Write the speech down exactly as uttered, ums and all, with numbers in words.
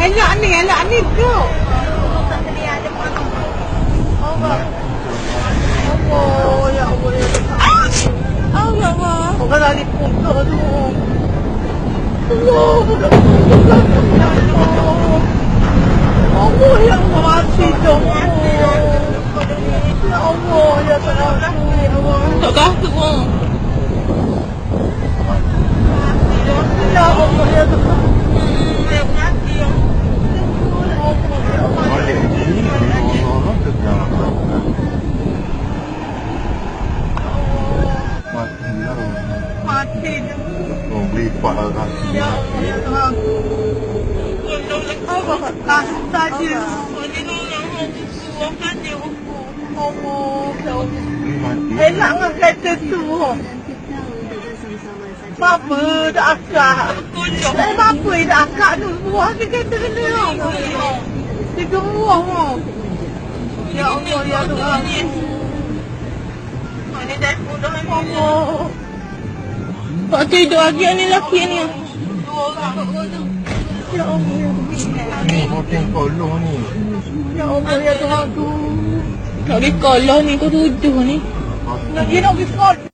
Elak ni, elak ni, bro. Allah, ya Allah, ya Allah. Ah, ya Allah. Orang lari pun tu. Allah, ya Allah, ya Allah. Allah, ya Allah, mati dah. Ya Allah, ya Allah. Tak tahu, Bang. Ya Allah, ya Tuhan. Mati lah. Mati. Oh, beli parah. Ya Allah, ya Tuhan. Allah, kasih saja. Allah, ya Allah. Beli mati. Elak dengan kereta tu. Bapa dak akak. Eh, bapa dak akak tu buah tiga tu kena. Tiga buah. Ya Allah, ya Tuhan. Allah. Kok tidur lagi ni laki ni? Ya Allah, ya Tuhan. Ni hotel koloh ni. Ya Allah, ya Tuhan tu. Nak di koloh ni, kau tuduh ni. Lagi nak di koloh.